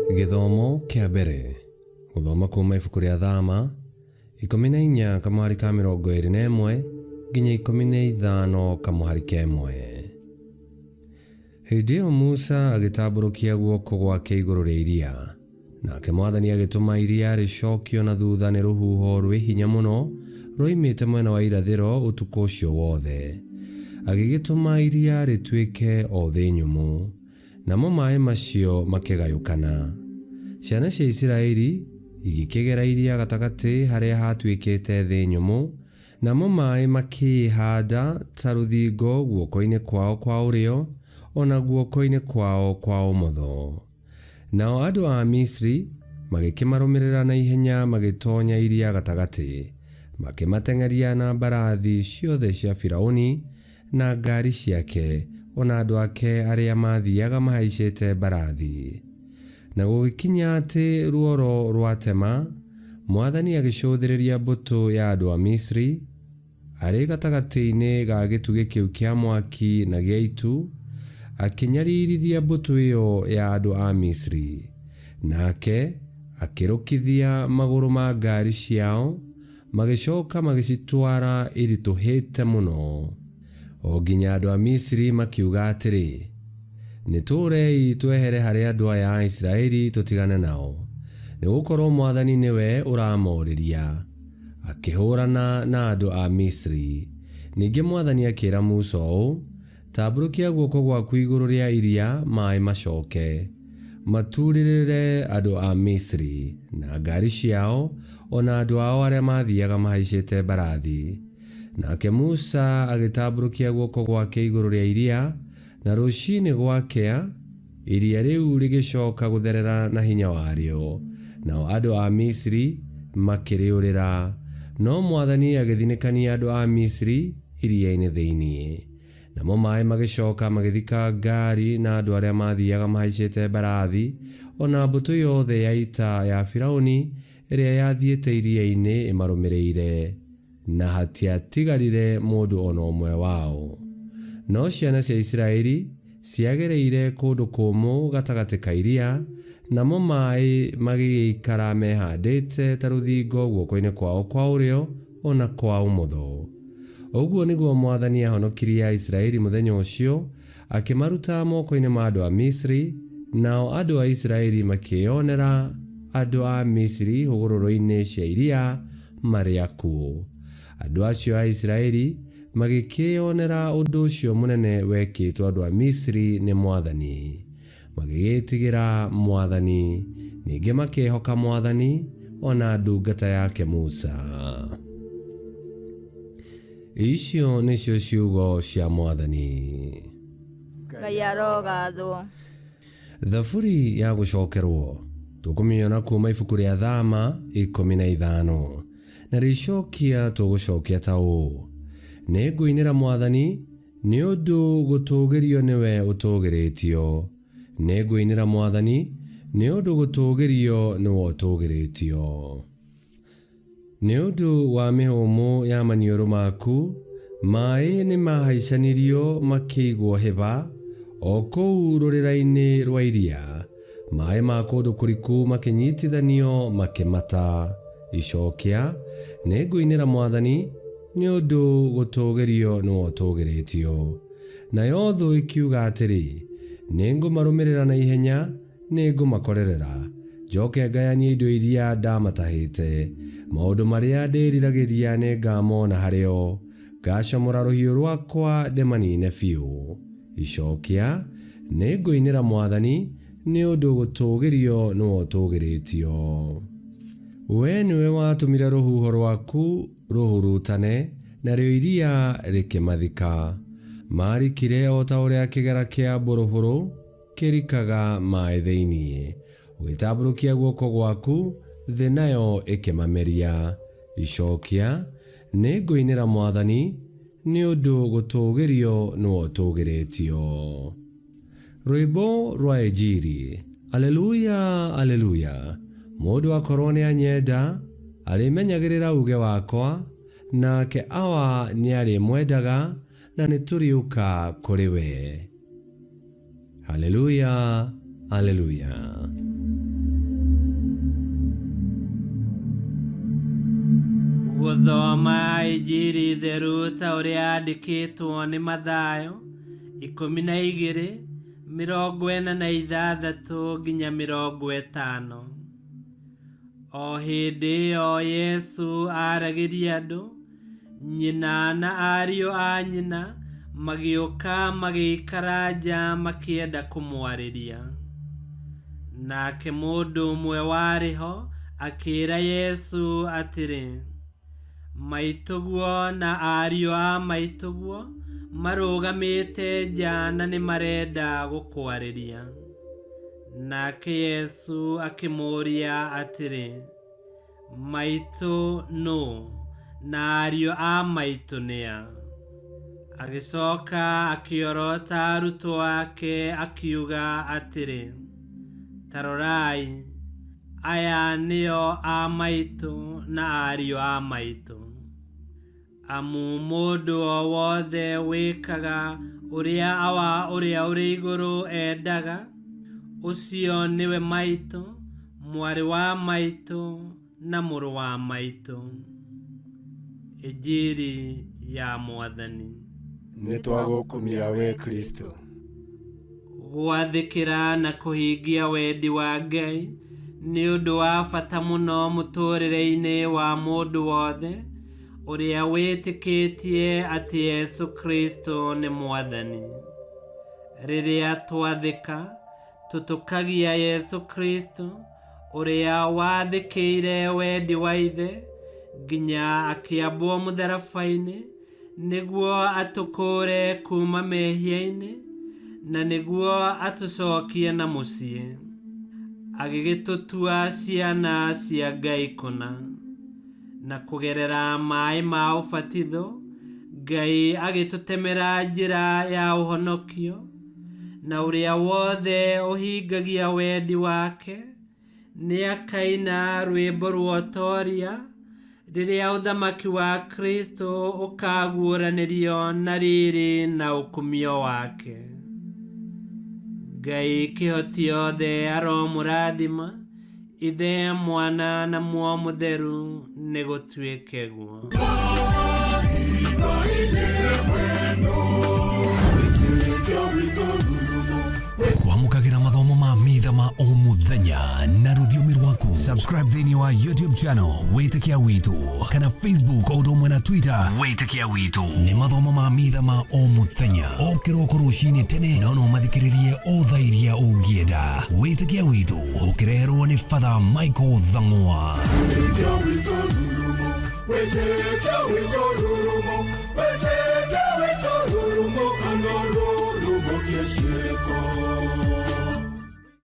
Gĩthomo kĩa mbere gũthoma kuma ibuku rĩa Thama 14 kamũhari ka 21 nginya 15 kamũhari ka ĩmwe. Hĩndĩ ĩyo Musa agĩtambũrũkia guoko gwake igũrũ rĩa iria, nake Mwathani agĩtũma iria rĩcookio na thuutha nĩ rũhuho rwĩ hinya mũno rwoimĩte mwena wa irathĩro ũtukũ ũcio wothe. Agĩgĩtũma iria rĩtuĩke o thĩ nyũmũ, namo maaĩ macio makĩgayũkana. Ciana cia Isiraeli igĩkĩgera iria gatagatĩ harĩa haatuĩkĩte thĩ nyũmũ, Namo maĩ makĩĩhanda ta rũthingo guoko-inĩ kwao kwa ũrĩo, o na guoko-inĩ kwao kwa ũmotho. Nao andũ a Misiri magĩkĩmarũmĩrĩra na ihenya magĩtonya iria gatagatĩ, makĩmateng'eria na mbarathi ciothe cia Firauni na ngari ciake, o na andũ ake arĩa maathiaga mahaicĩte mbarathi. Na gũgĩkinya atĩ ruoro rwatema, Mwathani agĩcũthĩrĩria mbũtũ ya andũ a Misiri, arĩ gatagatĩ-inĩ ga gĩtugĩ kĩu kĩa mwaki na gĩa itu, akĩnyaririthia mbũtũ ĩyo ya andũ a Misiri. Nake akĩrũkithia magũrũ ma ngaari ciao, magĩcoka magĩcitwara iritũhĩte mũno. O nginya andũ a Misiri makiuga atĩrĩ, Nĩtũũrei twehere harĩ andũ aya a Isiraeli tũtigane nao, nĩgũkorwo Mwathani nĩwe ũramoorĩria, akĩhũũrana na andũ a Misiri. Ningĩ Mwathani akĩĩra Musa ũũ, Tambũrũkia guoko gwaku igũrũ rĩa iria maaĩ macooke, maturĩrĩre andũ a Misiri, na ngaari ciao, o na andũ ao arĩa maathiiaga mahaicĩte mbarathi. Nake Musa agĩtambũrũkia guoko gwake igũrũ rĩa iria, na rũcinĩ gwakĩa, iria rĩu rĩgĩcoka gũtherera na hinya warĩo, nao andũ a Misiri makĩrĩũrĩra. No Mwathani agĩthinĩkania andũ a Misiri iria-inĩ thĩinĩ. Namo maĩ magĩcoka magĩthika ngaari na andũ arĩa maathiaga mahaicĩte mbarathi, o na mbũtũ yothe ya ita ya Firauni ĩrĩa yathiĩte iria-inĩ ĩmarũmĩrĩire. Na hatiatigarire mũndũ o na ũmwe wao. No ciana cia Isiraeli ciagereire kũndũ kũmũ gatagatĩ ka iria, namo maĩ magĩgĩikara mehandĩte ta rũthingo guoko-inĩ kwao kwa ũrĩo o na kwa ũmotho. Ũguo nĩguo Mwathani aahonokirie Aisiraeli mũthenya ũcio, akĩmaruta moko-inĩ ma andũ a Misiri, nao andũ a Isiraeli makĩĩonera andũ a Misiri hũgũrũrũ-inĩ cia iria marĩ akuũ. Andũ acio a Isiraeli magĩkĩĩonera ũndũ ũcio mũnene wekĩtwo andũ a Misiri nĩ Mwathani. Magĩgĩĩtigĩra Mwathani, ningĩ makĩĩhoka Mwathani, o na ndungata yake Musa. Icio nĩcio ciugo cia Mwathani. Ngai arogathwo. Thaburi ya gũcokerwo tũkũmĩona kuuma ibuku rĩa Thama 15 na rĩcokia tũgũcokia ta ũũ: Nĩngũinĩra Mwathani nĩ ũndũ gũtũũgĩrio nĩwe ũtũũgĩrĩtio. Nĩngũinĩra Mwathani nĩ ũndũ gũtũũgĩrio nĩwe ũtũũgĩrĩtio. Nĩ ũndũ wa mĩhũmũ ya maniũrũ maku, maĩ nĩmahaicanirio makĩigwo hĩba, o kũu rũrĩra-inĩ rwa iria, maĩ ma kũndũ kũriku makĩnyitithanio makĩmata. Icokia, Nĩngũinĩra Mwathani, nĩ ũndũ gũtũũgĩrio nĩwe ũtũũgĩrĩtio. Nayo thũ ĩkiuga atĩrĩ, Nĩngũmarũmĩrĩra na ihenya, Nĩngũmakorerera, njoke ngayanie indo iria ndamatahĩte. Maũndũ marĩa ndĩĩriragĩria nĩngamona harĩ o, ngacomora rũhiũ rwakwa ndĩmanine biũ. Icokia, Nĩngũinĩra Mwathani, nĩ ũndũ gũtũũgĩrio nĩwe ũtũũgĩrĩtio. Wee nĩwe watũmire rũhuho rwaku rũhurutane, narĩo iria rĩkĩmathika. Maarikire o ta ũrĩa kĩgera kĩa mbũrũbũrũ kĩrikaga maĩ thĩinĩ. Ũgĩtambũrũkia guoko gwaku, thĩ nayo ĩkĩmameria. Icokia, Nĩngũinĩra Mwathani, nĩ ũndũ gũtũũgĩrio nĩwe ũtũũgĩrĩtio. Rwĩmbo rwa Injiri. Aleluya, Aleluya! Mũndũ akorwo nĩanyenda, arĩmenyagĩrĩra uuge wakwa, nake Awa nĩarĩmwendaga, na nĩtũrĩũka kũrĩ we. Haleluya, haleluya. Gũthoma Injiri theru ta ũrĩa yandĩkĩtwo nĩ Mathayo 12 46 nginya 50. O hĩndĩ ĩyo Yesu aaragĩria andũ, nyina na ariũ a nyina magĩũka magĩikara nja makĩenda kũmwarĩria. Nake mũndũ ũmwe warĩ ho akĩĩra Yesu atĩrĩ, maitũguo na ariũ a maitũguo marũgamĩte nja na nĩmarenda gũkwarĩria. Nake Yesu akĩmũũria atĩrĩ, maitũ nũ na ariũ a maitũ nĩa? Agĩcoka akĩorota arutwo ake akiuga atĩrĩ, ta rorai, aya nĩo a maitũ na ariũ a maitũ. Amu mũndũ o wothe wĩkaga ũrĩa Awa ũrĩa ũrĩ igũrũ endaga, ũcio nĩwe maitũ, mwarĩ wa maitũ na mũrũ wa maitũ. Injiri ya Mwathani. Nĩ twagũkumia we Kristo. Gwathĩkĩra na kũhingia wendi wa Ngai nĩ ũndũ wa bata mũno mũtũũrĩre-inĩ wa mũndũ wothe ũrĩa wĩtĩkĩtie atĩ Yesu Kristo nĩ Mwathani. Rĩrĩa twathĩka, tũtũkagia Yesu Kristo ũrĩa wathĩkĩire wendi wa Ithe nginya akĩambwo mũtharaba-inĩ nĩguo atũkũũre kuma mehia-inĩ na nĩguo atũcokie na mũciĩ, agĩgĩtũtua ciana cia Ngai kũna. Na kũgerera maĩ ma ũbatitho, Ngai agĩtũtemera njĩra ya ũhonokio, na ũrĩa wothe ũhingagia wendi wake nĩakaina rwĩmbo rwa ũtoria rĩrĩa ũthamaki wa Kristo ũkaguũranĩrio na riri na ũkumio wake. Ngai kĩhoti yothe aromũrathima, Ithe, Mwana na Muoyo Mũtheru, nĩgũtuĩke guo. Kwamũkagĩra mathomo ma mitha ma o mũthenya na rũthiomi rwaku. Subscribe thĩinĩ wa YouTube channel Wĩtĩkia Witũ kana Facebook o ũndũ ũmwe na Twitter Wĩtĩkia Witũ. Nĩ mathomo ma mitha ma o mũthenya o kĩroko rũcinĩ tene, no no mathikĩrĩrie o thaa iria ũngĩenda. Wĩtĩkia Witũ ũkĩreherwo nĩ Father Michael Thang'wa. Wĩtĩkia witũ rurumo, wĩtĩkia witũ.